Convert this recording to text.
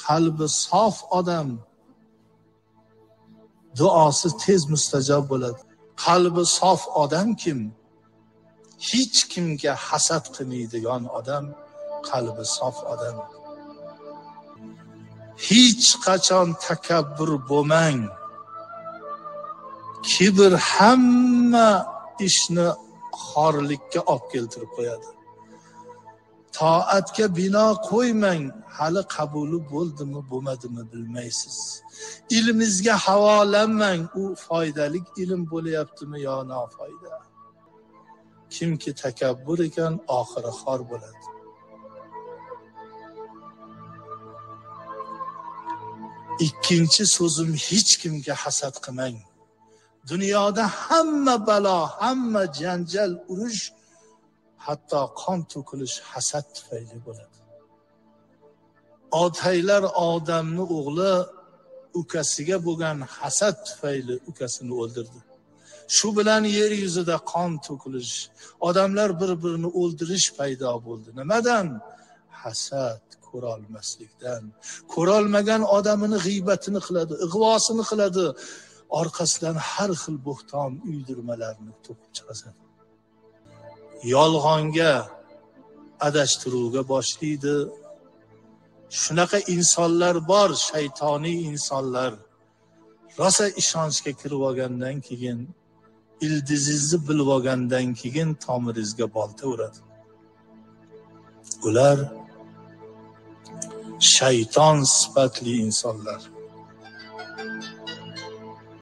Qalbi sof odam duosi tez mustajob bo'ladi. Qalbi sof odam kim? Hech kimga hasad qilmaydigan odam qalbi sof odam. Hech qachon takabbur bo'lmang. Kibr hamma ishni xorlikka olib keltirib qo'yadi. Toatga bino qo'ymang, hali qabuli bo'ldimi, bo'lmadimi bilmaysiz. Ilmingizga havolanmang, u foydali ilm bo'layaptimi yo nofoyda. Kimki takabbur ekan, oxiri xor bo'ladi. Ikkinchi so'zim, hech kimga hasad qilmang. Dunyoda hamma balo, hamma janjal, urush, hatto qon to'kilish hasad tufayli bo'ladi. Otaylar odamni o'g'li ukasiga bo'lgan hasad tufayli ukasini o'ldirdi. Shu bilan yer yuzida qon to'kilish, odamlar bir-birini o'ldirish paydo bo'ldi. Nimadan? Hasad, ko'rolmaslikdan. Ko'rolmagan odamini g'iybatini qiladi, ig'vosini qiladi, orqasidan har xil bo'xton uydirmalarni to'qib chiqadi. Yolg'onga, adashtiruvga boshlaydi. Shunaqa insonlar bor, shaytoniy insonlar. Rosa ishonchga kirib olgandan keyin, ildizingizni bilib olgandan keyin tomiringizga bolta uradi. Ular shayton sifatli insonlar.